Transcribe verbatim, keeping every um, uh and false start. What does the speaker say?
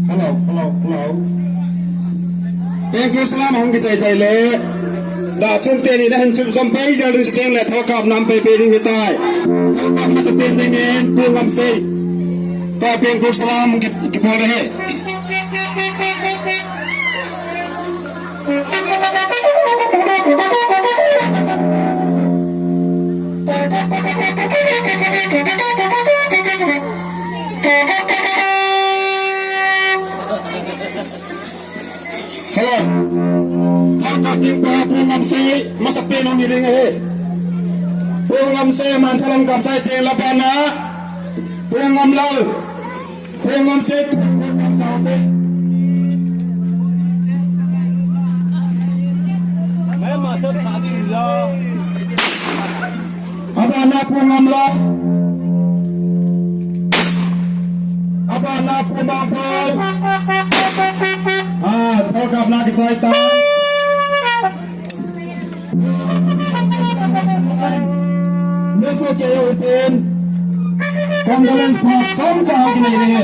Hello, hello, hello. Pengkul salam hung kichai chai le. Da chun teni na hin chun jom pai jal ring siteng le thal kap nam pai pai ding hitai. Thal kap masa pen ding nen pu ngam sei. Ta pengkul salam ki, kipol he. Hello. Thal kap ding pa pu ngam sei, masa pen hung hi ding ahi. Pu ngam sei man thalang kap sai teng la pa na. Pu ngam lal. Pu ngam sei pu ngam kap sai te. Mai ma sab sa ding la. Abana pu ngam lal. Abana pu ngam lal. Ah, thal kap na kisai ta. Neso ke yo tin. Condolence pa chom cha ha kini ne.